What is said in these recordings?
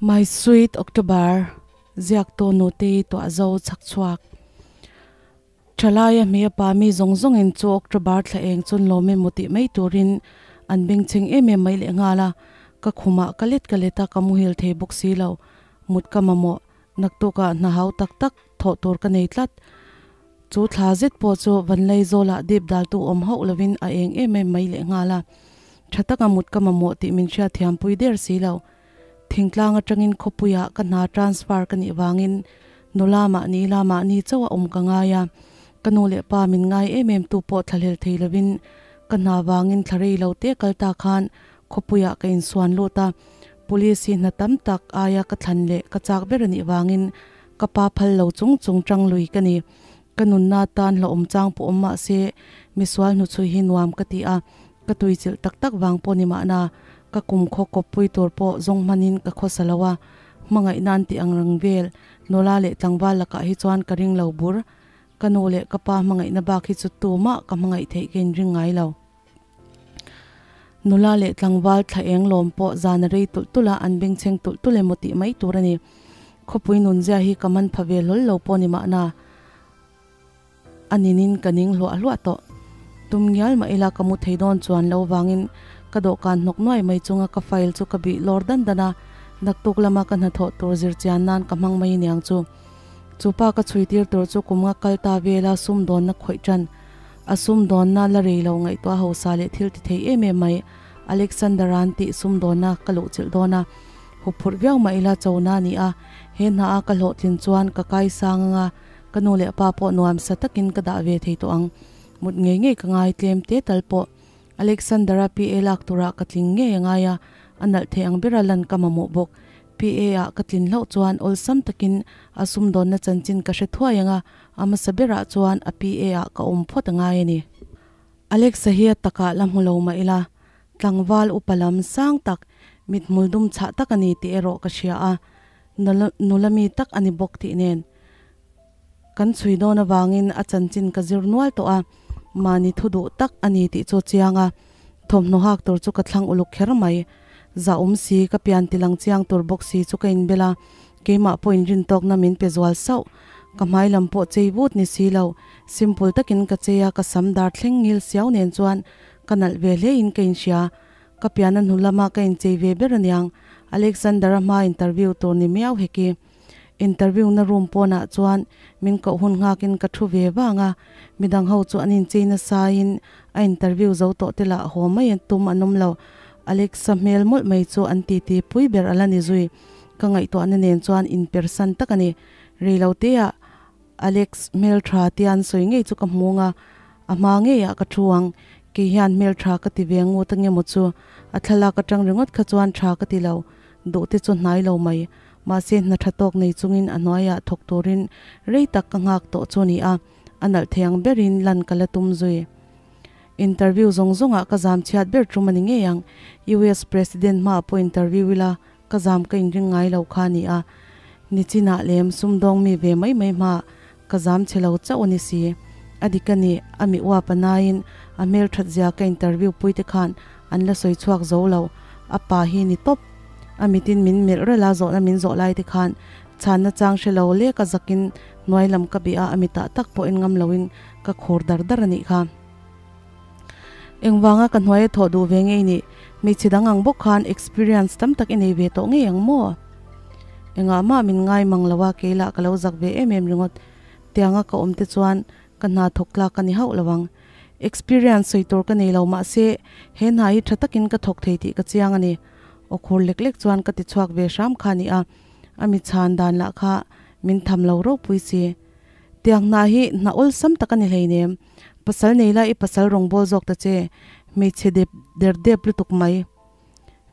My Sweet October, Ziaktu Nutei Tuahzo Chhakchhuak. Thalaia hmei a pa mi zawng zawngin chu October thla eng chun lawm emaw tih mai turin an bengchheng em em mai leh nghal a, ka khumah ka let ka let a ka muhil thei bawk si lo, mut ka mamawh naktukah hna hau tak tak thawh tur ka nei tlat. Chu thla zet pawh chu Vanlaizawlah dip daltu awm hauh lovin a eng em em mai leh nghal a, tha taka mut ka mamawh tih min hriatthiampui der si lo. Thingtlang atangin khawpuiah ka hna transfer ka nih vangin nula mahni la mahni chauh a awm ka ngai a, ka nu leh pa min ngai em em tu pawh thlahlel thei lovin ka hna vangin thla rei lo te kal ta khan khawpuiah ka insuan lut a, police hi hna tam tak aia ka thlan leh ka chak ber a nih vangin ka pa phal lo chung chung tang lui ka ni. Ka nunna tan hlauhawm chang pawh awm mah se misual hnuchhui hi nuam ka ti a, Ka tuichilh tak tak vang pawh ni mahna, ka kumkhaw kawppui tur pawh zawng hmanin ka khawsa lo a, hmangaih nan tih ang reng vel nula leh tlangval lakah hi chuan ka ring lo bur. Ka nu leh ka pa hmangaihna bak hi chu tumah ka hmangaih theih ka inring ngai lo. Nula leh tlangval thla eng lawm pawh zan a rei tulh tulh a, an bengchheng tulh tulh emaw tih mai tur a ni. Khawpui nunzia hi ka man pha ve hlawl lo pawh ni mahna, A ninin ka ning hluah hluah tawh. Tum ngial mah ila ka mu thei dawn chuan lo vangin ka dawhkan hnawk nuai mai chunga ka file chu ka bih lawr dan dan a, naktuk lama ka hnathawh tur zir chian nan ka hmang mai aniang chu. Chu pa ka chhui tir tur chu kum nga kal ta vela sumdawnna khawih tan. A sumdawnna la rei lo ngaihtuah hausa leh thil ti thei em em mai Alexander-a'n tih sumdawnna ka luhchilh dawn a, huphurh viau mah ila chona a ni a, he hna a ka hlawhtlin chuan ka kaisang anga Ka nu leh pa pawh nuam sa takin ka dah ve thei tawh ang. Mut ngei ngei ka ngai tlem te tal pawh. Alexandra PA lak turah ka tling ngei a ngai a, a nalh thei ang bera lan ka mamawh bawk. PA ah ka tlin hlauh chuan awlsam takin a sumdawnna chanchin ka hre thuai ang a, a hmasa berah chuan a PA ah ka awm phawt a ngai a ni. Alexa hi a takah la hmu lo mah ila, tlangval upa lam sang tak, mithmul dum chhah tak a ni tih erawh ka hria a, nula mi tak a ni bawk tih nen. Kan chhui dawn avangin a chanchin ka zir nual tawh a, mahni thu duh tak a ni tih chu chiang a, thawmhnaw hak tur chu ka thlang uluk kher mai. Zahawm si, ka pian tilang chiang tur bawk si chu ka inbel a, keimah pawh inrintawkna min pe zual sauh. Ka hmai lam pawh chei vut ni si lo, simple takin ka chei a, ka sam dar thleng ngil siau nen chuan ka nalh ve hle in ka inhria. Ka pian a hnu lama ka inchei ve ber aniang, Alexander-a hmaa interview tur ni miau heki. Interview na room pawnah chuan min koh hun nghakin ka thu ve vang a, midang ho chu an inchei nasa in a interview zo tawh te lah haw mai an tum an awm lo. Alexa hmel mawlh mai chu an titi pui ber a la ni zui. Ka ngaihtuahna nen chuan inpersan tak a ni. Reiloteah Alex hmel tha tia an sawi ngei chu ka hmung a, a hma ngeiah ka thu ang. Kei hian hmel tha ka ti ve ngut ange maw chu? A thlalak atang ringawt kha chuan tha ka ti lo, duh te chu hnai lo mai. Mahse hna tha tawk nei chungin a hnuaiah thawk turin rei tak ka nghak tawh chu ni a, a nalh thei ang berin lan ka la tum zui. Interview zawng zawngah ka zam chhiat ber tum a ni ngei ang. US President hmaah pawh interview ila Ka zam ka inring ngai lo kha a ni a, nichinah lem sumdawng mi ve mai mai hma ka zam chhe lo chauh a ni si. A dik a ni, a mi uap a naiin a hmelthat zia ka interview pui te khan an la sawi chhuak zo lo, a pa hi ni tawp. A mitin min melh rel a zawhna min zawh lai te khan chhanna chang hre lo lek a zakin hnuai lam ka bih a, a mitah tak pawh en ngam loin ka khur dar dar a nih kha. Engvanga ka hnuaia thawh duh ve ngei nih? Hmeichhe dang ang bawk khan experience tam tak i nei ve tawh ngei ang maw? Engah mah min ngai mang lo a, kei lah ka lo zak ve em em ringawt. Tianga ka awm te chuan ka hna thawk tlak ka ni hauh lo ang. Experience sawi tur ka nei lo mahse he hna hi tha takin ka thawk thei tih ka chiang a ni. Aw khur lek lek chuan ka ti chhuak ve hram kha a ni a, a mi chhan dan lah kha min tham lo ropui si. Tiang hna hi hna awlsam tak a ni hleinem. Pasal nei la i pasal rawn bawl zawk ta che, hmeichhe dep der dep lutuk mai.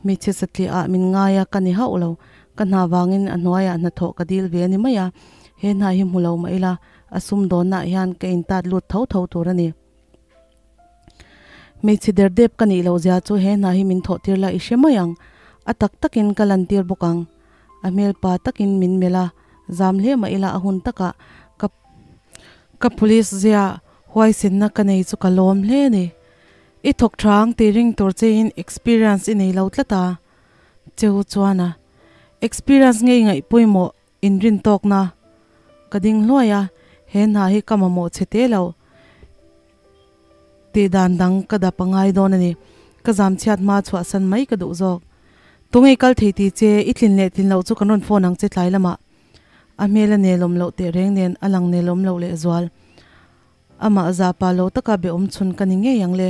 Hmeichhe satliah ah min ngai a, ka ni hauh lo. Ka hna vangin a hnuaiah hnathawh ka dil ve a ni mai a, he hna hi hmu lo mah ila a sumdawnnaah hian ka intat lut tho tho tur a ni. Hmeichhe der dep ka nih loh zia chu he hna hi min thawh tir la i hre mai ang. A tak takin ka lan tir bawk ang. A hmelpa takin min melh a, zam hle mah ila a hun takah ka Ka police zia huaisenna ka nei chu ka lawm hle a ni. I thawk tha ang tih ring tur chein experience i nei lo tlat a, cheu chuan a. Experience ngei ngaih pawimawh inrin tawkna ka ding hluai a, he hna hi ka mamawh chhe te lo tih dan dang ka dap a ngai dawn a ni. Ka zam chhiat hma chhuahsan mai ka duh zawk. Tunge kal thei ti che, i tlin leh tlin loh chu kan rawn phone ang che tlai lamah. A hmel a nelawm loh tehreng nen a lang nelawm loh lehzual. Amah zahpa lo taka be awm chhun ka ni ngei ang le.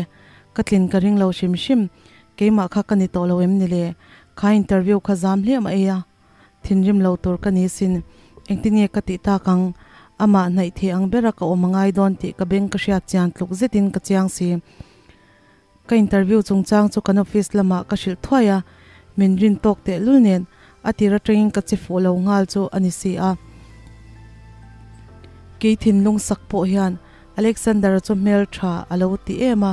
Ka tlin ka ring lo hrim hrim. Keimah kha ka ni tawh lo em ni le? Kha interview kha zam hliam a ei a, thinrim lo tur ka ni sin. Engtin nge ka tih tak ang? Amah hnaih thei ang bera ka awm a ngai dawn tih ka beng ka hriat chian tluk zetin ka chiang si. Ka interview chungchang chu kan office lamah ka hrilh thuai a, min rin tawk tehlul nen a tir atangin ka che fuh lo nghal chu a ni si a. Kei thinlung sak pawh hian Alexander-a chu hmeltha a lo ti em a,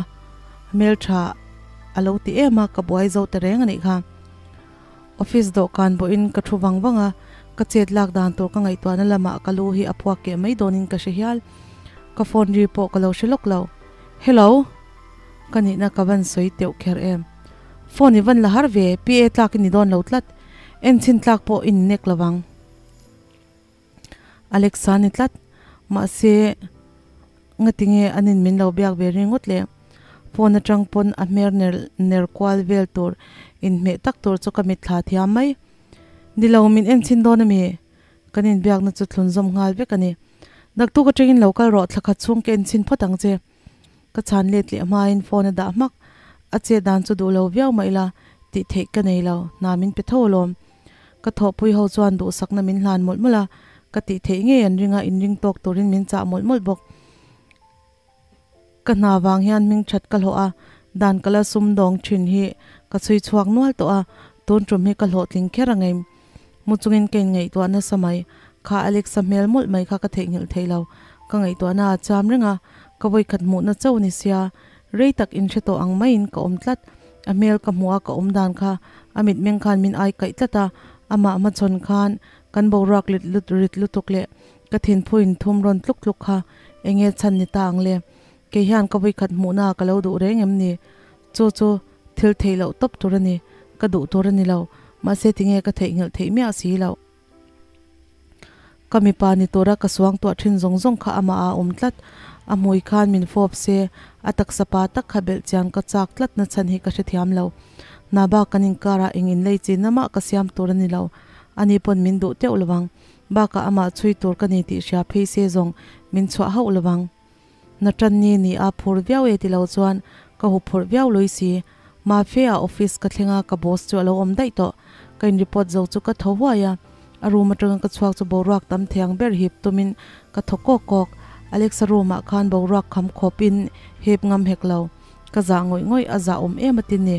hmeltha a lo ti em a, ka buai zo ta reng a nih kha. Office dawhkan bawhin ka thu vang vang a, ka chet lak dan tur ka ngaihtuahna lamah ka lu hi a phuak keh mai dawnin ka hre hial. Ka phone ri pawh ka lo hre lawk lo. Hello! Ka nihna ka van sawi teuh kher em. Phone i van la har ve, PA tlak i ni dawn lo tlat. En chhin tlak pawh i ni nek lovang. Alexa ni tlat. Mahse, ngatinge anin min lo biak ve ringawt le. Phone atang pawn a hmer ner ner kual vel tur inhmeh tak tur chu ka mitthla thiam mai. Ni lo, min en chhin dawn ami? Kan inbiakna chu thlunzawm nghal vek a ni. Naktuk atangin lo kal rawh, thla khat chhung ka en chhin phawt ang che. Ka chhan let leh hmain phone a dah hmak. A chet dan chu duh lo viau mah ila, tih theih ka nei lo, hna min pe tho alawm. Ka thawhpui ho chuan duhsakna min hlan mawlh mawlh a, ka tih theih ngei an ring a, inring tawk turin min chah mawlh mawlh bawk. Ka hna vang hian hming that ka hlawh a, dan ka la sum dawng thin hi ka chhui chhuak nual tawh a, tun tum hi ka hlawhtling kher ang em? Mu chungin ka inngaihtuah nasa mai. Kha Alex-a hmel mawlh mai kha ka theihnghilh thei lo. Ka ngaihtuahna a cham reng a, ka vawikhat hmuhna chauh ni sia, rei tak inhre tawh ang maiin ka awm tlat. A hmel ka hmuh a ka awm dan kha a mitmeng khan min ai kaih tlat a, amah hmachhawn khan kan boruak lit lut rit lutuk leh ka thinphu inthum rawn tluk tluk kha enge chhan ni ta ang le? Kei hian ka vawikhat hmuhna ka lo duh reng em ni? Chu chu thil theih loh tawp tur a ni, ka duh tur a ni lo, mahse tinge ka theihnghilh theih miah si loh. Ka mipa ni tura ka suang tuah thin zawng zawng kha amah a awm tlat, a hmui khan min fawp se, a taksa pa tak kha belh chian ka chak tlat na chhan hi ka hrethiam lo. Hna bak kan inkarah eng inlei chin amah ka siam tur a ni lo, ani pawn min duh teuh lovang, bakah amah chhui tur ka ni tih hria phei se zawng min chhuah hauh lovang. Na tan ni ni a phur viau e ti lo chuan ka hu phurh viau lui si. Mahfe a office ka thleng a ka boss chu a lo awm daih tawh. Ka in report zo chu ka tho huai a, a room atanga ka chhuak chu boruak tam thiang ber hip tumin ka thaw kawk kawk. Alexa room ah khan boruak kham khawp in hip ngam hek lo. Ka zah ngawih ngawih a zah awm em atin ni.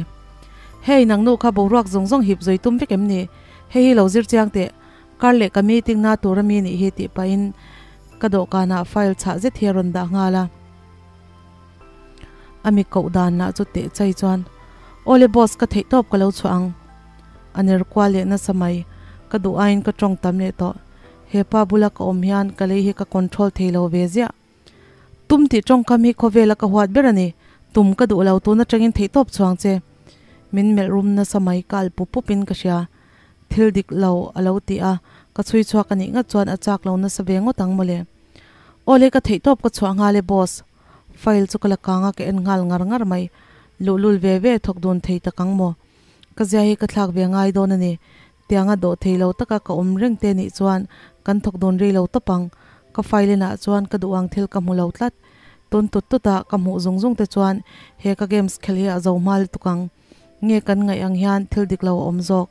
Hey nang nu kha boruak zawng zawng hip zui tum vek em ni? Hei hi lo zir chiang teh. Kar leh ka meeting na tur ami nih hi tih pahin ka dawhkanah file chhah zet hi a rawn dah nghal a. A mi koh dan lah chu teh chai chuan, Awle boss ka theih tawp ka lo chhuah ang. A ner kual leh nasa mai, ka duh aiin ka tawng tam leh tawh. He pa bula ka awm hian ka lei hi ka control thei lo ve ziah. Tum tih tawngkam hi khawvela ka huat ber a ni. Tum ka duh lo tun atangin theih tawp chhuang che. Min melh rum nasa mai ka al pup pup in ka hria. Thil dik lo a lo ti a, ka chhui chhuak a nih ngat chuan a chak lo nasa ve ngawt ang mawle. Awle ka theih tawp ka chhuah nghal e boss. File chu ka la kang a ka en nghal ngar ngar mai. Luhlul ve ve thawk dun thei tak ang maw. Ka zia hi ka thlak ve ngai dawn a ni. Tianga dawh thei lo taka ka awm reng te nih chuan kan thawk dun rei lo tawp ang. Ka file inah chuan ka duh ang thil ka hmu lo tlat. Tun tut tuta ka hmuh zung zung te chuan he ka games khel hi a zo hma lutuk ang. Nge kan ngaih ang hian thil dik lo a awm zawk.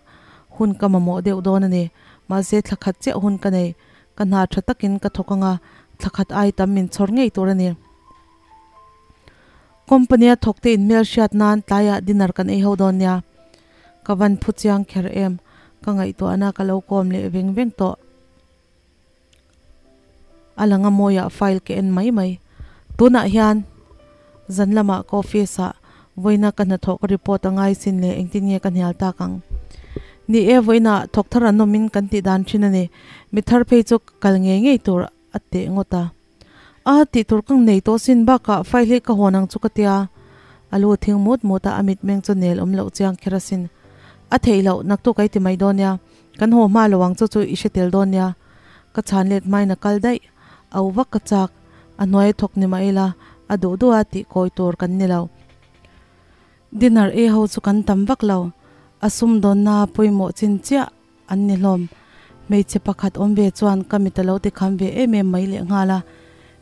Hun ka mamawh deuh dawn a ni. Mahse thla khat chiah hun ka nei. Ka hna tha takin ka thawk anga thla khat ai tam min chhawr ngei tur a ni. Company a thawk te inhmel hriat nan tlaiah dinner kan ei ho dawn nia. Ka van phu chiang kher em, ka ngaihtuahna ka lo kawm leh veng veng tawh. A langa mawiah file ka en mai mai. Tunah hian zan lamah ka office ah vawiina ka hnathawh ka report a ngai sin leh engtin nge ka hnial tak ang. Ni e, vawiina thawk thar an awmin kan tih dan thin a ni. Mi thar phei chu kal ngei ngei tur a teh ngawt a. A tih tur ka nei tawh sin bakah file hi ka hawn ang chu ka tia. A lu thing mut mut a, a mitmeng chu nel awm loh chiang kher asin. A theih loh, naktuk a i ti mai dawn nia. Kan haw hma lo ang chu chu i hre tel dawn nia. Ka chhan let hmain a kal daih. Au vak ka chak. A hnuai thawk ni mah ila a duh duh a tih kawi tur kan ni lo. Dinner ei ho chu kan tam vak lo. A sumdawnna pawimawh chin chiah an ni hlawm. Hmeichhe pakhat awm ve chuan ka mit a lo ti kham ve em em mai lehnghal a.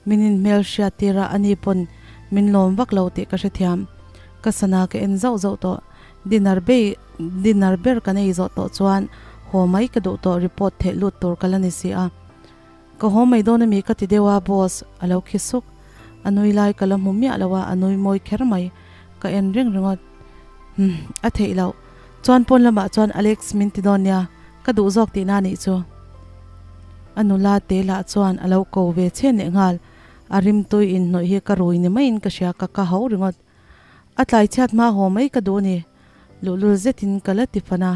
Min inhmel hriat tir a, ani pawn min lawm vak lo tih ka hrethiam. Ka sana ka en zauh zauh tawh. Dinner bei dinner ber kan ei zawh tawh chuan haw mai ka duh tawh report theh lut tur ka la ni si a. Ka haw mai dawn ami ka ti deuh a boss a lo khi suk. A nui lai ka la hmu miah lo a, a nui mawi kher mai. Ka en reng ringawt. Umm a theih loh. Chuan pawn lamah chuan Alex min ti dawn nia, ka duh zawk tihna a nih chu. A nula te lah chuan a lo ko ve chhen leh nghal. A rimtui inhnawih hi ka rui ni maiin ka hria ka ka ho ringawt. A tlai chhiat hma haw mai ka duh a ni. Luhlul zetin ka la ti fan a.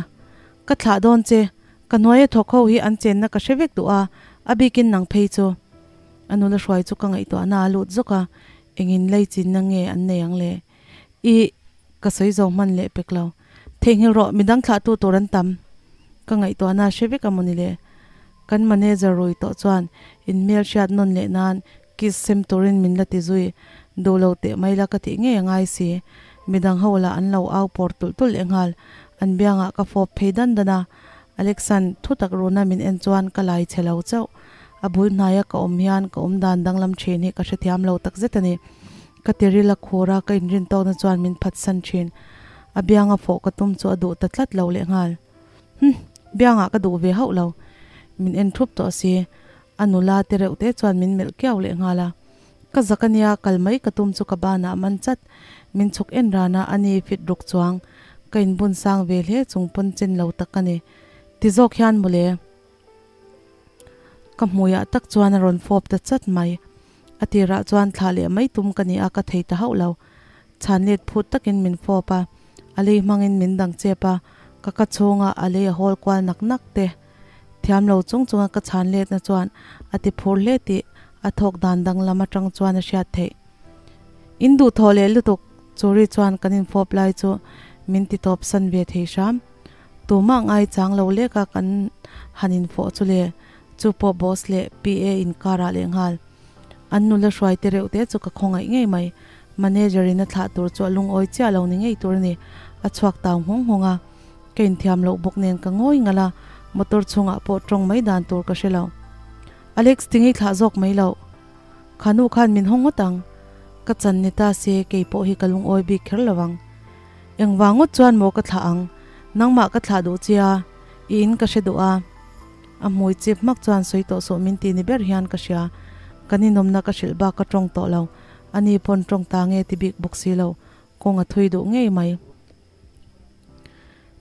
Ka thlah dawn che, ka hnuaia thawk ho hi an chenna ka hre vek duh a, a bikin nang phei chu. A nula hruai chu ka ngaihtuahna a lut zawk a, engin lei chinna nge an nei ang le? Ih, ka sawi zo hman leh pek lo. Theihnghilh rawh, midang thlahtu tur an tam. Ka ngaihtuahna a hre vek a mawni le? Kan manager rui tawh chuan inhmel hriat nawn leh nan kiss sem turin min la ti zui. Duh lo teh mai la ka tih ngei a ngai si. Midang ho lah an lo au pawr tulh tulh leh nghal. An biangah ka fawp phei dan dan a. Alexan thu tak runa min en chuan ka lai chhe lo chauh. A bul hnaia ka awm hian ka awm dan danglam thin hi ka hrethiam lo takzet a ni. Ka tiril a khur a, ka inrin tawkna chuan min phatsan thin. A bianga fawh ka tum chu a duh ta tlat lo lehnghal. Hm, biangah ka duh ve hauh lo. Min en thup tawh si. A nula te reuh te chuan min melh kiau lehnghal a. Ka zak ania, kal mai ka tum chu ka banah man chat. Min chhuk en ran a, ani fit ruk chuang. Ka inbun sang ve hle chung pawn chen lo tak ka ni. Ti zawk hian mawle. Ka hmuiah tak chuan a rawn fawp ta chat mai. A tirah chuan thlah leh mai tum ka ni a, ka thei ta hauh lo. Chhan let phut takin min fawp a, a lei hmangin min dang chep a, ka ka chhunga a lei a hawl kual nak nak te. Thiam lo chung chunga ka chhan letna chuan a ti phur hle tih a thawk dan danglam atang chuan a hriat theih. In duh thawh leh lutuk, Churi chuan kan infawp lai chu min ti tawp san ve thei hram. Tumah ngai chang lo lek a kan han infawh chu le, chu pawh boss leh PA inkarah lehnghal. An nula hruai te reuh te chu ka khawngaih ngei mai. Manager in a thlah tur chu a lungawi chiah lo ni ngei tur a ni. A chhuak tau nghawng nghawng a. Ka inthiam loh bawk nen ka ngawi ngalh a, motor chhungah pawh tawng mai dan tur ka hre lo. Alex ti ngei thlah zawk mai loh. Kha nu khan min hawng ngawt ang. Ka chan ni ta se kei pawh hi ka lungawi bik kher lo ang. Engvang ngawt chuan maw ka thlah ang? Nangmah ka thlah duh chia, i in ka hre duh a. A hmui chip hmak chuan sawi tawh suh min ti ni ber hian ka hria. Ka ninawmna ka hrilh bak ka tawng tawh lo. Ani pawn tawng ta nge ti bik bawk si lo. Kawng a thui duh ngei mai.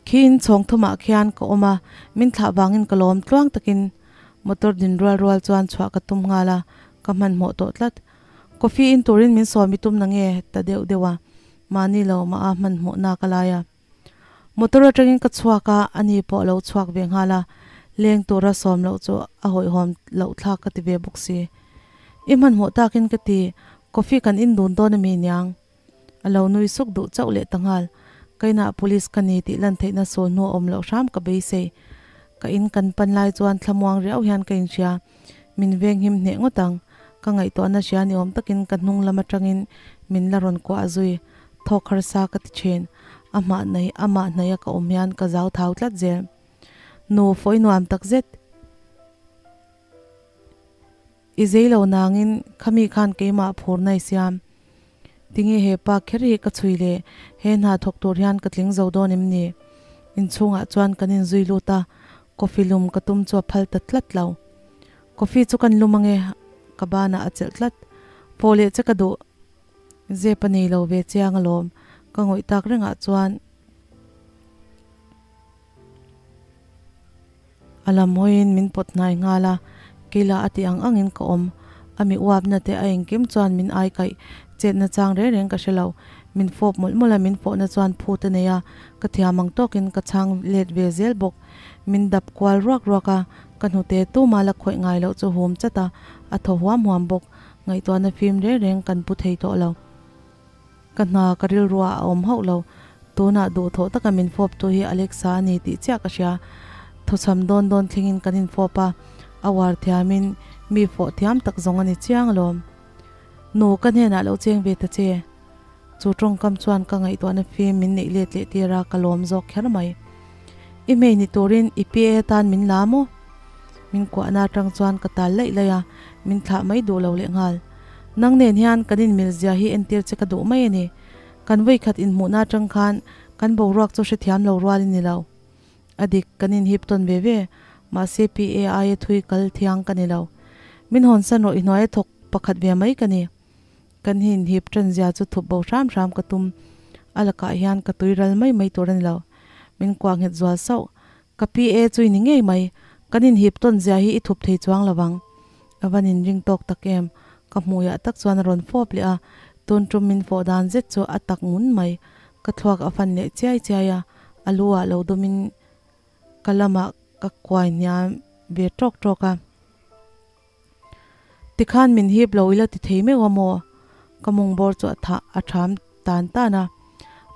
Khi in chhawng thumah khian ka awm a, min thlah vangin ka lawm tluang takin motor din rual rual chuan chhuah ka tum nghal a, ka hmanhmawh tawh tlat. Coffee in turin min sawm i tum na nge ta deuh deuh a, mahni lo mah a hmanhmawh nak a lai a. Motor atangin ka chhuak a, ani pawh a lo chhuak ve nghal a, leng tura sawm loh chu a hawihhawm loh thlak ka ti ve bawk si. I hmanhmawh takin ka ti, coffee kan in dun dawn ami niang? A lo nui suk duh chauh leh ta nghal. Ka inah police ka ni tih lan theihna sawl hnu a awm loh hram ka beisei. Ka in kan pan lai chuan thlamuang riau hian ka inhria. Min venghim hneh ngawt ang. Ka ngaihtuahna hria ni awm takin ka hnung lam atangin min la rawn kuah zui. Thawk harsa ka ti thin. A hmah hnaih amah hnaih a ka awm hian ka zau thau tlat zel. Nu fawi nuam tak zet. I zei lo nangin khami khan keimah phur nai siam. Tinge he pa kher hi ka chhui le, he hna thawk tur hian ka tling zo dawn em ni? Inchhungah chuan kan inzui lut a, coffee lum ka tum chu a phal ta tlat lo. Coffee chu kan lum ange, ka banah a chelh tlat. Pawh leh che ka duh. Zep a nei lo ve chiang alawm, ka ngawih tak rengah chuan. A lam hawiin min pawt hnai nghal a, keila a tih ang angin ka awm. A mi uapna te a engkim chuan min ai kaih chetna chang reng reng ka hre lo. Min fawp mawlh mawlh a, min fawhna chuan phut a nei a, ka thiam ang tawkin ka chhang let ve zel bawk. Min dap kual ruak ruak a, ka hnute tuma la khawih ngai loh chu hum chat a, a thaw huam huam bawk. Ngaihtuahna fim reng reng kan pu thei tawh lo. Ka hna ka rilruah a awm hauh lo. Tunah duhthawh taka min fawp tu hi Alexa a ni tih chiah ka hria. Thuchham dawn dawn thlengin kan infawp a, a uar thiamin mi fawh thiam tak zawng a ni chiang alawm. Nu, ka hnenah lo cheng ve ta che. Chu tawngkam chuan ka ngaihtuahna fim min neih let leh tir a, ka lawm zawk kher mai. I hmei ni turin i PA tan min la maw? Min kuahna atang chuan ka tal laih laih a, min thlah mai duh lo lehnghal. Nang nen hian kan inmil zia hi entir che ka duh mai a ni. Kan vawikhat inhmuhna atang khan kan boruak chu hrethiam lo rual i ni lo. A dik, kan inhip tawn ve ve, mahse PA aia thui kal thiang ka ni lo. Min hawnsan rawh i hnuaia thawk pakhat ve mai ka ni. Kan hi inhip tan zia chu thup bo hram hram ka tum. A lakah hian ka tui ral mai mai tur a ni lo. Min kuah nghet zual sauh. Ka PA chu i ni ngei mai. Kan inhip tawn zia hi i thup thei chuang lo vang. A van inring tawk tak em? Ka hmuiah tak chuan a rawn fawp leh a, tun tum min fawh dan zet chu a tak ngun mai. Ka thluak a fan leh chiai chiai a, a lu ah lo dumin ka lamah ka kuai hniam ve tawk tawk a. Tikhan min hip lo ila ti thei meuh a maw? Ka mawng bawr chu a thah a tham tan tan a.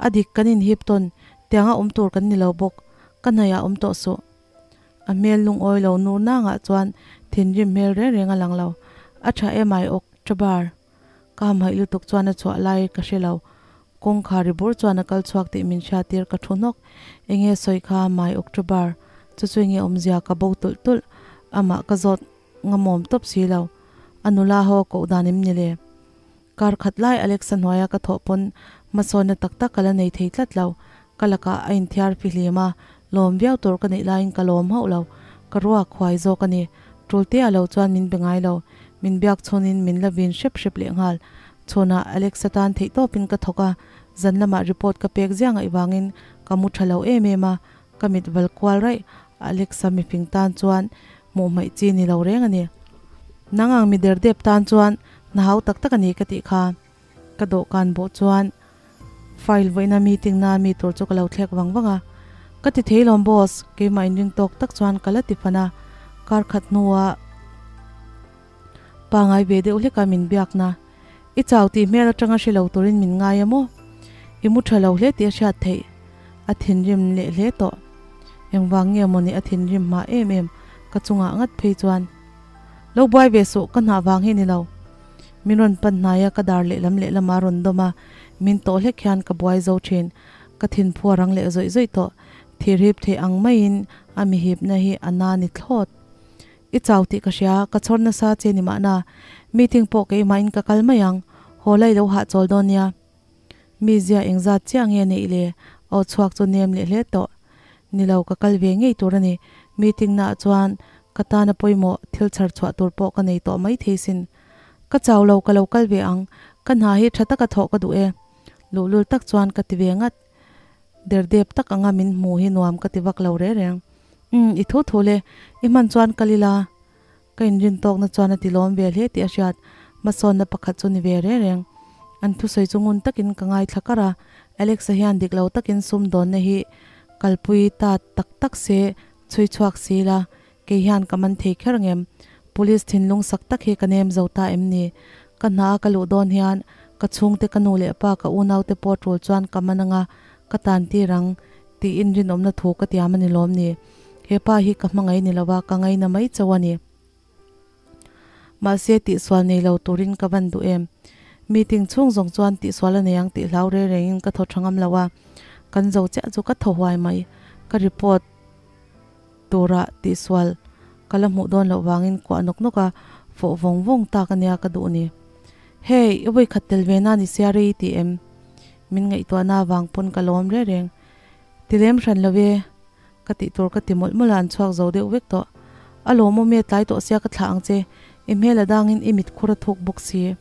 A dik kan inhip tawn, tianga awm tur kan ni lo bawk, ka hnaihah awm tawh suh. A hmel lungawi lo nur nangah chuan thinrim hmel reng reng a lang lo. A tha em ai awk Chabar. Ka hamhaih lutuk chuan a chhuah lai ka hre lo. Kawngkhar ri bur chuan a kal chhuak tih min hriattir ka thu hnawk. Enge sawi kha mai October? Chu chu enge awmzia ka bo tulh tulh. Amah ka zawt ngamawm tawp si lo. A nula ho a koh dan em ni le? Kar khat lai Alexa hnuaia ka thawh pawn hmasawnna tak tak ka la nei thei tlat lo. Ka lakah a inthiar fihlim a, lawm viau tur ka neih laiin ka lawm hauh lo. Ka ruak huai zawk a ni. Ṭulte a lo chuan min be ngai lo. Min biak chhunin min la vin hrep hrep lehnghal. Chhunah Alexa tan theihtawpin ka thawk a, zan lamah report ka pek ziah ngaih vangin ka mu ṭha lo em em a, ka mit val kual raih. Alexa mifing tan chuan hmuh hmaih chi ni lo reng a ni. Nang ang mi der dep tan chuan hna hau tak tak a ni ka tih kha. Ka dawhkan bawh chuan file vawiina meeting na mi tur chu ka lo thlek vang vang a. Ka ti thei lawm boss, keimah inring tawk tak chuan ka la ti fan a. Kar khat hnua pangai ve deuh hleka min biakna. I chau tih hmel atanga hre lo turin min ngai a maw? I mu tha lo hle tih a hriat theih. A thinrim leh hle tawh. Engvang nge mawni a thinrim hma em em ka chungah ngat phei chuan. Lo buai ve suh, ka hnah vang hi ni lo. Min rawn pan hnai a, ka dar lehlam lehlam a rawn dawm a, min tawh hlek hian ka buai zo thin. Ka thinphu a rang leh zawih zawih tawh. Thirhip theih ang maiin a mihipna hi a na ni thlawt. I chau tih ka hria, ka chhawr nasa che ni mahna. Meeting pawh keimahin ka kal mai ang, haw la i lo hahchawl dawn nia. Mi zia engzat chiah nge neih le? Aw chhuak chu nem leh hle tawh. Ni lo, ka kal ve ngei tur a ni. Meeting naah chuan ka tana pawimawh thil chhar chhuah tur pawh ka nei tawh mai thei sin. Ka chau lo, ka lo kal ve ang. Ka hna hi tha taka thawh ka duh e. Luhlul tak chuan ka ti ve ngat. Derdep tak anga min hmu hi nuam ka ti vak lo reng reng. Umm, i thu thu le. I hman chuan kal ila. Ka inrin tawkna chuan a ti lawm ve hle tih a hriat. Hmasawnna pakhat chu ni ve reng reng. An thusawi chu ngun takin ka ngaithla kar a, Alex-a hian dik lo takin sum dawnna hi kalpui ta tak tak se chhui chhuak si la, kei hian ka man thei kher ngem. Police thinlung sak tak hi ka nem zo ta em ni? Ka hna a ka luh dawn hian ka chhungte ka nu leh pa ka unaute pawh tul chuan ka man anga ka tan tir ang tiin rinawmna thu ka tiam a ni lawm ni? He pa hi ka hmangaih ni lova ka ngaina mai chauh a ni. Mahse tihsual nei lo turin ka van duh em? Meeting chhung zawng chuan tihsual a nei ang tih hlau reng rengin ka thaw tha ngam lo a, kan zo chiah chu ka thaw huai mai. Ka report tura tihsual ka la hmuh dawn loh vangin kuah nawk nawk a, fawh vawng vawng tak a nia ka duh ni. Hey, i vawikhat tel ve na ni sia rei i ti em? Min ngaihtuahna avang pawn ka lawm reng reng. Ti lem hran lo e. Ka tih tur ka ti mawlh mawlh a, an chhuak zo deuh vek tawh. A lawmawm e, tlai tawh sia ka thlah ang che, i hmel a dangin i mit khur a thuk bawk si.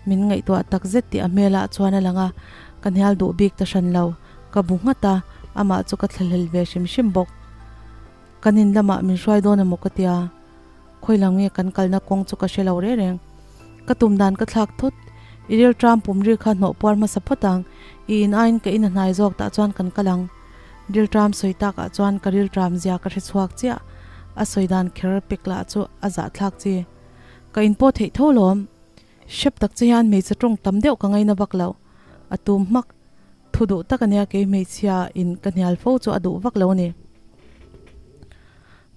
Min ngaihtuah tak zet tih a hmelah chuan a lang a, ka hnial duh bik ta hran lo. Ka bu nghat a, amah chu ka thlahlel ve hrim hrim bawk. Kan in lamah min hruai dawn emaw ka tia, khawi lam nge kan kalna kawng chu ka hre lo reng reng. Ka tum dan ka thlak thut, i rilṭam pum ri kha hnawh puar hmasa phawt ang, i in aiin ka in a hnai zawk tah chuan kan kal ang. Rilṭam sawi takah chuan ka rilṭam zia ka hre chhuak chiah, a sawi dan kher pek lah chu a zahthlak chi. Ka in pawh theih tho lawm. Hrep tak che hian hmeichhe tawng tam deuh ka ngaina vak lo. A tum hmak. Thu duh tak ania kei hmeichhia in ka hnial fo chu a duh vak lo a ni.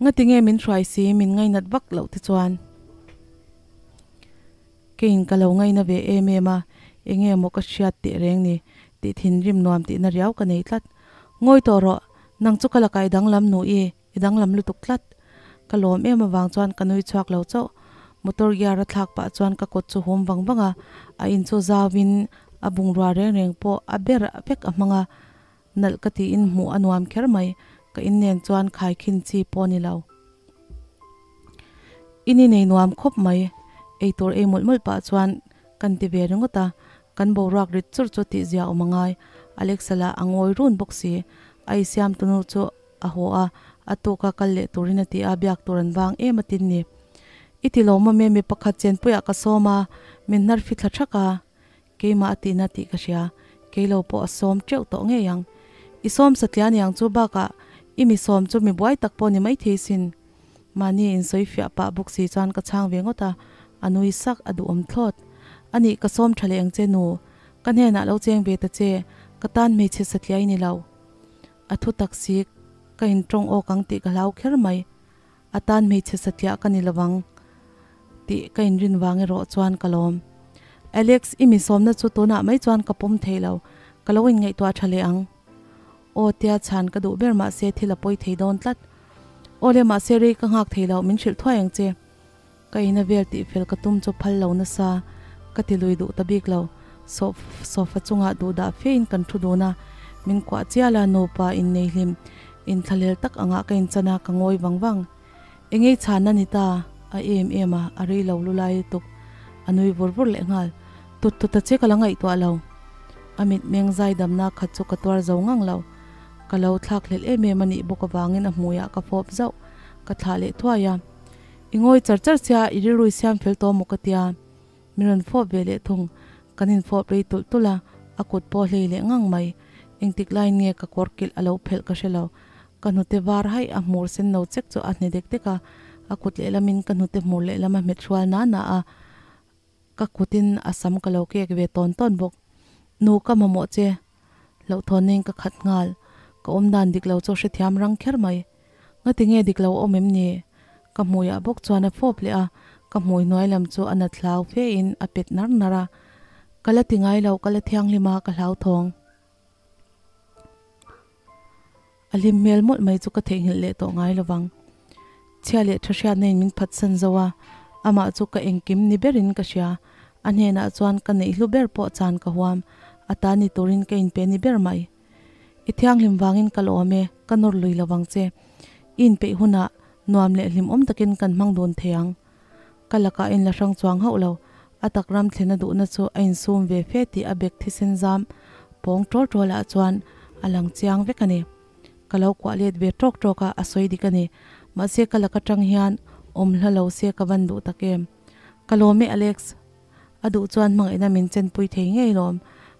Ngatinge min hruai si min ngainat vak loh te chuan. Keiin ka lo ngaina ve em em a, enge maw ka hriat teh reng ni tih thinrim nuam tihna riau ka nei tlat. Ngawi tawh rawh, nang chu ka lakah i danglam nu i, i danglam lutuk tlat. Ka lawm em avang chuan ka nui chhuak lo chauh. Motor gear a thlak pah chuan ka kut chu hum vang vang a, a in chu zauin a bungrua reng reng pawh a ber vek a hmang a, nalh ka tiin hmuh a nuam kher mai, ka in nen chuan khaikhin chi pawh a ni lo. I ni nei nuam khawp mai, eitur ei mawlh mawlh pah chuan kan ti ve ringawt a, kan boruak rit chur chu tihzia awm a ngai, Alexa lah a ngawi run bawk si, a i siam tunu chu a haw a, a tuka kal leh turin a ti a, biak tur an vang em a tin ni. I ti lo maw mi pakhat chenpuiah ka sawm a, min hnar fi thla thak a, keimah a tihna tih ka hria, kei lo pawh a sawm teuh tawh ngei ang. I sawm satliah aniang chu bakah i mi sawm chu mi buai tak pawh ni maithei sin. Mahni insawi fiah pah bawk si chuan ka chhang ve ngawt a, a nui sak a duhawm thlawt. Anih ka sawm tha leh ang che nu, ka hnenah lo cheng ve ta che, ka tan hmeichhe satliah i ni lo. A thu tak si, ka intawng awk ang tih ka hlau kher mai. A tan hmeichhe satliah ka ni lovang tih ka inrin vang erawh chuan ka lawm. Alex, i mi sawmna chu tunah mai chuan ka pawm thei lo, ka lo inngaihtuah tha leh ang. Aw tia chhan ka duh ber mahse thil a pawi thei dawn tlat. Aw le mahse rei ka nghak thei lo, min hrilh thuai ang che. Ka ina vel tih fel ka tum chu phal lo nasa, ka ti lui duh ta bik lo. Sofa chungah duh dah fe in kan thu dun a, min kuah chial a, nupa innei hlim inthlahlel tak angah ka inchan a, ka ngawi vang vang. Engei chhanna ni ta? A em em a, a rei lo lu lai lutuk. A nui vur vur leh nghal. Tut tut a che ka la ngaihtuah lo. A mitmeng zaidamna khat chu ka tuar zo ngang lo. Ka lo thlak hlelh em em a nih bawk avangin a hmuiah ka fawp zauh, ka thlah leh thuai a. I ngawi char char sia, i rilru i siam fel tawh maw ka tia. Min rawn fawp ve leh thung. Kan infawp rei tulh tulh a, a kut pawh hlei leh ngang mai. Engtik laiin nge ka kawr kilh a lo phelh ka hre lo. Ka hnute var haih a hmur sen no chek chu a hne dek dek a, a kut lehlamin ka hnute hmur lehlam a hmet hrual na na a. Ka kutin a sam ka lo kek ve tawn tawn bawk. Nu ka mamawh che. Hlauhthawnnain ka khat nghal. Ka awmdan dik lo chu hrethiam rang kher mai. Ngati nge dik lo awm em ni? Ka hmuiah bawk chuan a fawp leh a, ka hmui hnuai lam chu a nat hlau fe in a pet nar nar a. Ka la ti ngai lo, ka la thianghlim a, ka hlauthawng. A hlim hmel mawlh mai chu ka theihnghilh leh tawh ngai lovang. Chhia leh tha hriatna in min phatsan zo a, amah chu ka engkim ni berin ka hria. A hnenah chuan ka neih hlu ber pawh chan ka huam, a ta ni turin ka inpe ni ber mai. I thianghlim vangin ka lawm e, ka nawr lui lovang che. I inpeih hunah nuam leh hlimawm takin kan hmang dun thei ang. Ka lakah a inla hrang chuang hauh lo, a tak ram thlen a duhna chu a insum ve fe tih a bek thisen zam pawng ṭawl ṭawlah chuan a lang chiang vek a ni. Ka lo kuah let ve ṭawk ṭawk a, a sawi dik a ni. Mahse ka lak aṭang hian awm hla lo se ka van duh tak em. Ka lawm e Alex. A duh chuan hmangaihna min chenpui thei ngei lawm.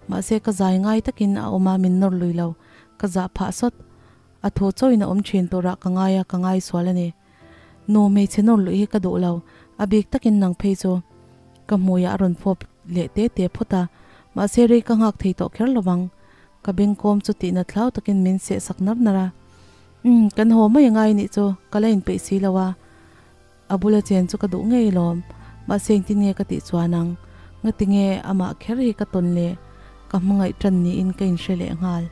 Mahse ka zai ngai takin a awm a, min nawr lui lo. Ka zah phah sawt. A thu chauhin a awm ṭhin turah ka ngai a, ka ngai sual a ni. Nu hmeichhe nawr luih hi ka duh lo, a bik takin nang phei chu. Ka hmuiah a rawn fawp leh te te phawt a, mahse rei ka nghak thei tawh kher lovang. Ka bengkawm chu tihna thlau takin min seh sak nar nar a. Umm, kan haw mai angai nih chu, ka la inpeih si lo a. A bula chen chu ka duh ngei lawm, mahse engtin nge ka tih chuan ang? Ngati nge amah kher hi ka tawn leh ka hmangaih tan niin ka inhre leh nghal.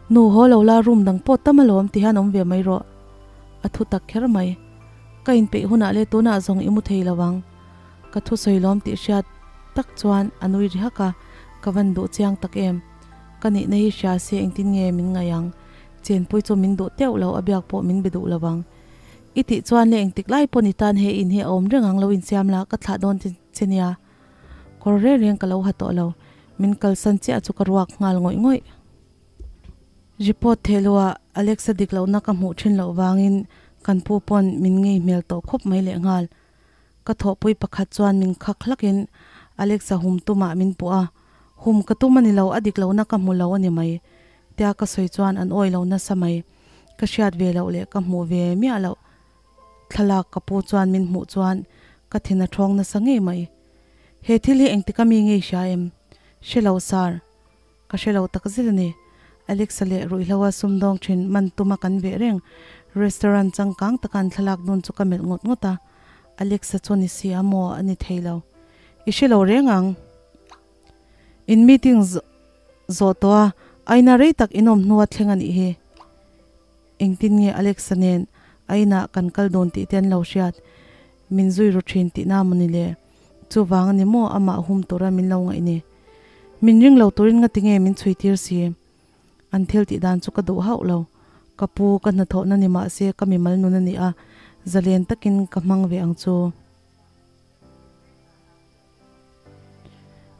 Nu haw lo la room dang pawh tam alawm ti hian awm ve mai rawh. A thu tak kher mai. Ka inpeih hunah leh tunah zawng i mu thei lo ang. Ka thu sawi lawm tih hriat tak chuan a nui ri hak a, ka van duh chiang tak em. Ka nihna hi hria se engtin nge min ngaih ang. Chenpui chu min duh teuh lo a biak pawh min be duh lo ang. I tih chuan le engtik lai pawh ni tan he in hi a awm reng ang lo insiam la ka thlah dawn che nia. Kawr reng reng ka lo ha tawh lo. Min kalsan chiah chu ka ruak nghal ngawih ngawih. Report theh luah Alexa dik lohna ka hmuh thin loh vangin kan pu pawn min ngei hmel tawh khawp mai leh nghal. Ka thawhpui pakhat chuan min khak hlakin Alexa hum tumah min puh a, hum ka tum a ni lo, a dik lohna ka hmu lo a ni mai tia ka sawi chuan an awi lo nasa mai. Ka hriat ve loh leh ka hmuh ve miah loh thlalak ka pu chuan min hmuh chuan ka thin a thawng nasa ngei mai. He thil hi engtik a mi ngei hria em? Hre lo sir. Ka hre lo tak zet a ni. Alex-a leh ruihhlo a sumdawng thin man tuma kan veh reng restaurant changkang taka an thlalak dun chu ka melh ngawt ngawt a, Alex-a chu ni si a maw a ni thei lo. I hre lo reng ang. In meeting zawh tawh a, aina rei tak inawm hnua thleng a nih hi. Engtin nge Alex-a nen a inah kan kal dawn tih te an lo hriat? Min zui ru thin tihna maw ni le? Chuvang a ni maw amah hum tura min lo ngaih ni? Min ring lo turin ngati nge min chhui tir si? An thil tih dan chu ka duh hauh lo. Ka pu ka hnathawhna ni mah se ka mimal nun a ni a, zalen takin ka hmang ve ang chu.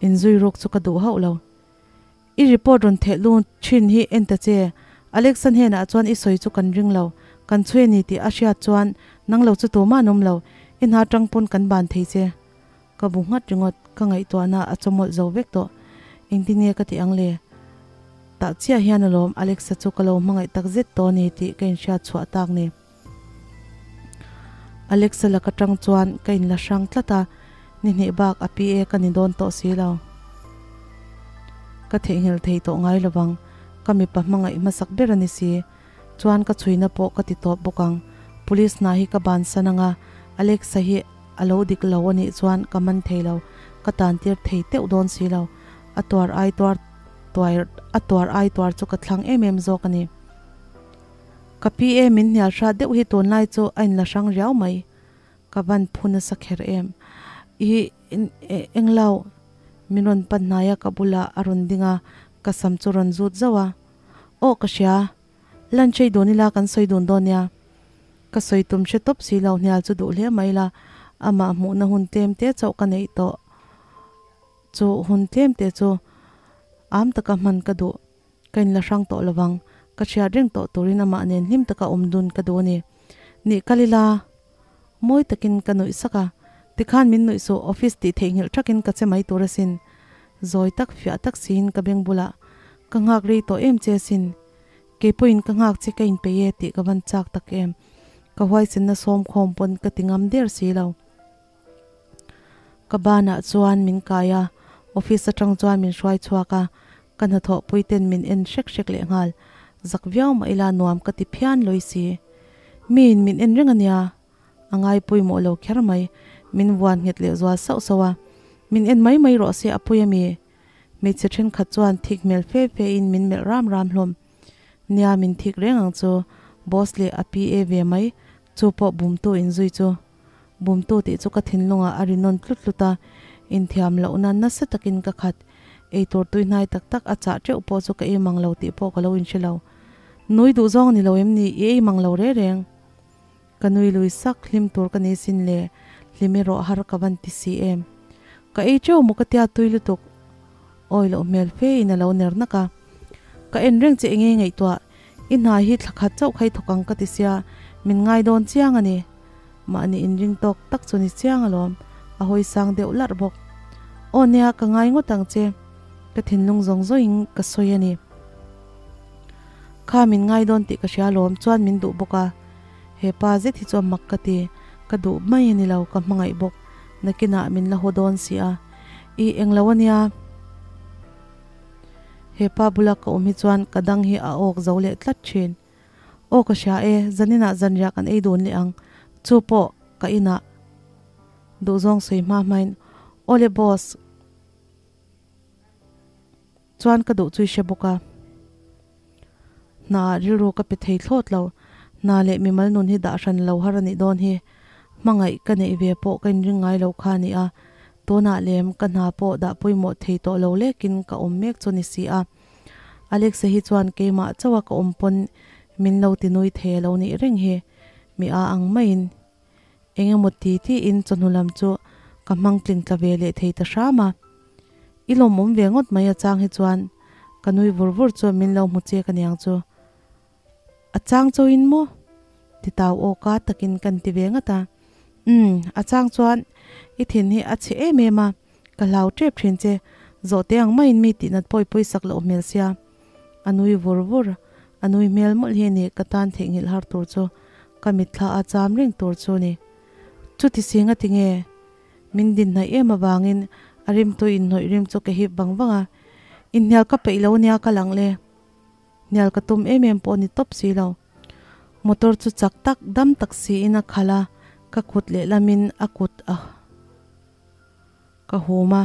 Inzui ruk chu ka duh hauh lo. I report rawn theh lu thin hi en ta che. Alexa hnenah chuan i sawi chu kan ring lo. Kan chhui a ni tih a hriat chuan nang lo chu tumah an awm lo. I hna tang pawn kan ban thei che. Ka bu nghat ringawt, ka ngaihtuahna a chawmawlh zo vek tawh. Engtin nge ka tih ang le? Tah chiah hian alawm Alexa chu ka lo hmangaih tak zet tawh a ni tih ka inhriat chhuah tak ni. Alexa laka tang chuan ka inla hrang tlat a, ni hnih bak a PA ka ni dawn tawh si lo. Ka theihnghilh thei tawh ngai lovang, ka mipa hmangaih hmasak ber a ni si. Chuan ka chhuina pawh ka ti tawp bawk ang. Police hna hi ka bansan anga, Alexa hi a lo dik lo a nih chuan ka man thei lo, ka tantir thei teuh dawn si lo. A tuar ai tuar tuai a tuar ai tuar chu ka thlang em em zawk a ni. Ka pi e min hnial hrat deuh hi tunlai chu a inla hrang riau mai. Ka van phu nasa kher em. I englo min rawn pan hnai a ka bulah a rawn ding a, ka sam chu rawn zut zauh a. Aw ka hria, lunch ei dun ila kan sawi dun dawn nia. Ka sawi tum hre tawp si lo hnial chu duh hle mai la, amah hmuhna hun tlem te chauh ka neih tawh. Chu hun tlem te chu am taka hman ka duh. Ka inla hrang tawh lovang, ka hriat reng tawh turin amah nen hlim taka awm dun ka duh a ni. Nih kal ila, mawi takin ka nuih sak a, tikhan min nuih suh, office tih theihnghilh thakin ka che mai tur asin. Zawi tak fiah tak siin ka beng bulah, Ka nghak rei tawh em che asin, kei pawhin ka nghak che ka inpeih e tih ka van chak tak em. Ka huaisenna sawmkhawm pawn ka ti ngam der si lo. Ka banah chuan min kai a, office atang chuan min hruai chhuak a, ka hnathawh pui ten min en hrek hrek leh nghal. Zak viau mah ila nuam ka ti phian lawi si. Miin min en reng ania, a ngai pawimawh lo kher mai, min vuan nghet leh zual sauh sauh a. Min en mai mai rawh se a pui ami? Hmeichhe thenkhat chuan thik hmel fe fe in min melh ram ram hlawm. Nia min thik reng ang chu, boss leh a PA ve mai, chu pawh bumtu inzui chu. Bumtu tih chu ka thinlungah a ri nawn tlut tlut a, inthiam lohna nasa takin ka khat. Eitur tuihnai tak tak a chah teuh pawh chu ka ei mang lo tih pawh ka lo inhre lo. Nui duh zawng ni lo em ni, i ei mang lo re reng. Ka nui lui sak, hlim tur ka nei sin le, hlim erawh har ka van ti si em. Ka ei teuh maw ka tia tui lutuk. Awi loh hmel fe in a lo ner nak a. Ka en reng che enge ngaihtuah, i hna hi thla khat chauh khai thawk ang ka ti sia, min ngai dawn chiang a ni. Mahni inring tawk tak chu ni chiang alawm, a hawi sang deuh larh bawk. Aw nia ka ngai ngawt ang che, ka thinlung zawng zawngin ka sawi a ni. Kha min ngai dawn tih ka hria alawm chuan min duh bawk a, he pa zet hi chu a mak ka ti, ka duh mai a ni lo, ka hmangaih bawk, nakinah min la haw dawn si a. Ih englo a nia. He pa bula ka awm hi chuan ka dang hi a awk zo leh tlat thin. Aw ka hria e, zaninah zanriah kan ei dun leh ang, chu pawh ka inah duhzawng sawi hma hmain Aw le boss chuan ka duh chu i hre bawk a. Hnaah rilru ka pe thei thlawt lo, hna leh mimal nun hi dah hran lo har a nih dawn hi. Hmangaih ka neih ve pawh ka inring ngai lo kha a ni a, tunah lem ka hna pawh dah pawimawh thei tawh lo lekin ka awm mek chu ni si a. Alexa hi chuan keimah chauha ka awm pawn min lo ti nui thei a lo nih reng hi, mi a ang maiin eng emaw ti tiin chawhnu lam chu ka hmang tling tla ve leh thei ta hram a. I lawmawm ve ngawt mai a chang hi chuan ka nui vur vur chu min lo hmu che ka niang chu. A chang chauhin maw? Ti tau aw ka takin kan ti ve ngat a. Umm, a chang chuan i thin hi a chhe em em a. Ka hlau tep thin che, zawhte ang maiin mi tihnat pawi pawi sak loh hmel sia. A nui vur vur, a nui hmel mawlh hi a ni ka tan theihnghilh har tur chu, ka mitthla a cham reng tur chu ni. Chuti si nga tinge? Min din hnaih em avangin a rimtu inhnawih rim chu ka hip vang vang a, inhnial ka peih lo nia ka lang le. Hnial ka tum em em pawh ni tawp si lo. Motor chu chak tak dam tak siin a khalh a, ka kut lehlamin a kut a ka hum a,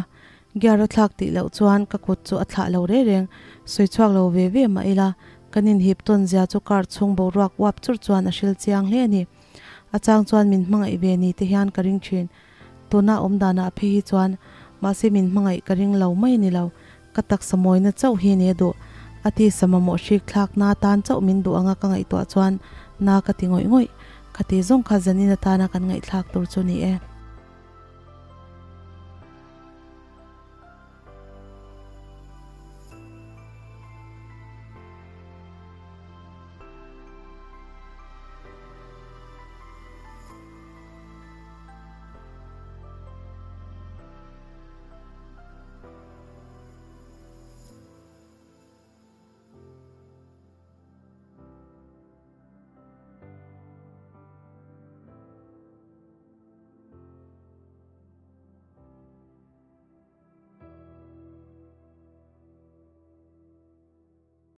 gear a thlak tih loh chuan ka kut chu a thlah lo reng reng, sawi chhuak lo ve ve mah ila kan inhip tawn zia chu car chhung boruak uap chur chuan a hril chiang hle a ni. A chang chuan min hmangaih ve ni te hian ka ring thin. Tuna awm danah phei hi chuan mahse min hmangaih ka ring lo mai a ni lo, ka taksa mawina chauh hi ni a duh. A tisa mamawh hrik thlakna atan chauh min duh anga ka ngaihtuah chuan na ka ti ngawih ngawih. Khati zawng kha zanin atana kan ngaihthlak tur chu ni e.